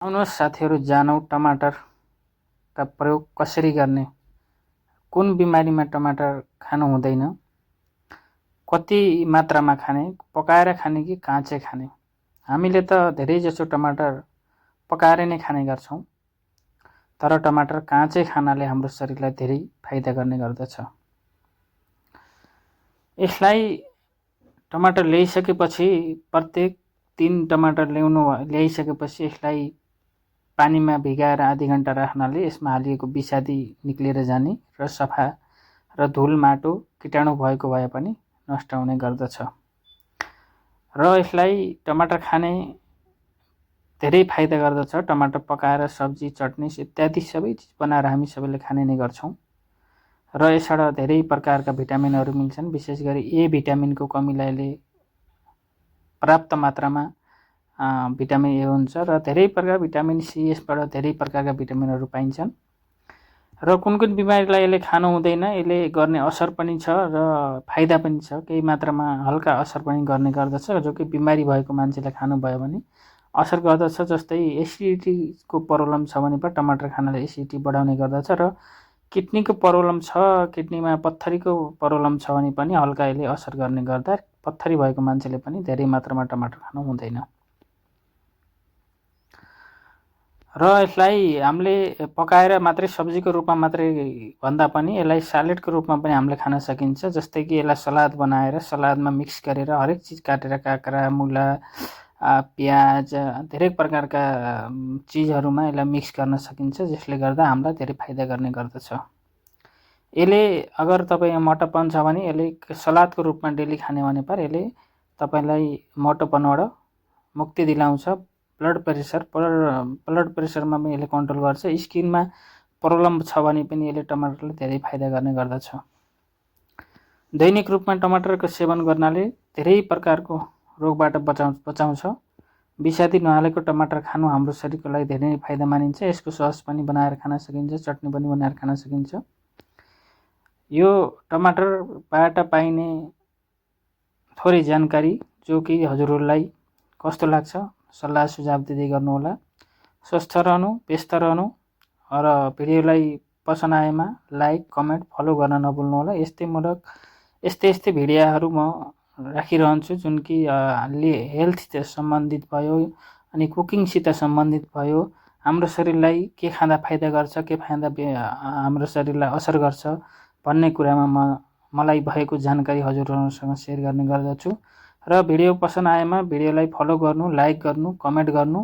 आउनुहोस् साथीहरू जानौँ टमाटरका प्रयोग कसरी गर्ने, कुन बिमारीमा टमाटर खानु हुँदैन, कति मात्रामा खाने, पकाएर खाने कि काँचै खाने। हामीले त धेरैजसो टमाटर पकाएर नै खाने गर्छौँ, तर टमाटर काँचै खानाले हाम्रो शरीरलाई धेरै फाइदा गर्ने गर्दछ। यसलाई टमाटर ल्याइसकेपछि प्रत्येक 3 टमाटर ल्याइसकेपछि यसलाई पानीमा भिगाएर आधी घण्टा राख्नाले यसमा हालिएको विषादी निक्लिएर जाने र सफा र धुल माटो कीटाणु भएको भए पनि नष्ट हुने गर्दछ। र यसलाई टमाटर खाने धेरै फाइदा गर्दछ। टमाटर पकाएर सब्जी, चटनी इत्यादि सबै चिज बनाएर हामी सबैले खाने नै गर्छौँ र यसबाट धेरै प्रकारका भिटामिनहरू मिल्छन्। विशेष गरी ए भिटामिनको कमीलाई पर्याप्त मात्रामा भिटामिन ए हुन्छ र धेरै प्रकार भिटामिन सी, यसबाट धेरै प्रकारका भिटामिनहरू पाइन्छन्। र कुन कुन बिमारीलाई यसले खानु हुँदैन, यसले गर्ने असर पनि छ र फाइदा पनि छ। केही मात्रामा हल्का असर पनि गर्ने गर्दछ, जो कि बिमारी भएको मान्छेले खानुभयो भने असर गर्दछ। जस्तै एसिडिटीको प्रब्लम छ भने पनि टमाटर खानाले एसिडिटी बढाउने गर्दछ र किडनीको प्रब्लम छ, किडनीमा पत्थरीको प्रब्लम छ भने पनि हल्का यसले असर गर्ने गर्दा पत्थरी भएको मान्छेले पनि धेरै मात्रामा टमाटर खानु हुँदैन। र यसलाई हामीले पकाएर मात्रै सब्जीको रूपमा मात्रै भन्दा पनि यसलाई सलाडको रूपमा पनि हामीले खान सकिन्छ। जस्तै कि यसलाई सलाद बनाएर सलादमा मिक्स गरेर हरेक चिज काटेर काँक्रा, मुला, प्याज, धेरै प्रकारका चिजहरूमा यसलाई मिक्स गर्न सकिन्छ, जसले गर्दा हामीलाई धेरै फाइदा गर्ने गर्दछ। यसले अगर तपाईँ मोटापन छ भने यसले सलादको रूपमा डेली खाने भने पर यसले तपाईलाई मोटोपनबाट मुक्ति दिलाउँछ। ब्लड प्रेसरमा पनि यसले कन्ट्रोल गर्छ। स्किनमा प्रब्लम छ भने पनि यसले टमाटरले धेरै फाइदा गर्ने गर्दछ। दैनिक रूपमा टमाटरको सेवन गर्नाले धेरै प्रकारको रोगबाट बचाउँछ। विषादी नहालेको टमाटर खानु हाम्रो शरीरको लागि धेरै नै फाइदा मानिन्छ। यसको सस पनि बनाएर खान सकिन्छ, चटनी पनि बनाएर खान सकिन्छ। यो टमाटरबाट पाइने थोरै जानकारी जो कि हजुरहरूलाई कस्तो लाग्छ सल्लाह सुझाव दिँदै गर्नुहोला। स्वस्थ रहनु, व्यस्त रहनु र भिडियोलाई पसन्द आएमा लाइक, कमेन्ट, फलो गर्न नभुल्नुहोला। यस्तै भिडियोहरू म राखिरहन्छु जुन कि हेल्थ सम्बन्धित भयो अनि कुकिङसित सम्बन्धित भयो। हाम्रो शरीरलाई के खाँदा फाइदा गर्छ, के खाँदा हाम्रो शरीरलाई असर गर्छ भन्ने कुरामा मलाई भएको जानकारी हजुरहरूसँग सेयर गर्ने गर्दछु। र भिडियो पसन्द आएमा भिडियोलाई फलो गर्नु, लाइक गर्नु, कमेन्ट गर्नु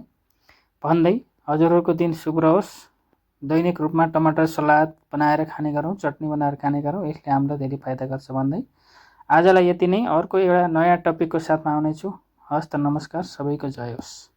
भन्दै हजुरहरूको दिन शुभ रहोस्। दैनिक रूपमा टमाटर सलाद बनाएर खाने गरौँ, चटनी बनाएर खाने गरौँ, यसले हामीलाई धेरै फाइदा गर्छ भन्दै आजलाई यति नै। अर्को एउटा नयाँ टपिकको साथमा आउनेछु। हस्त नमस्कार, सबैको जय होस्।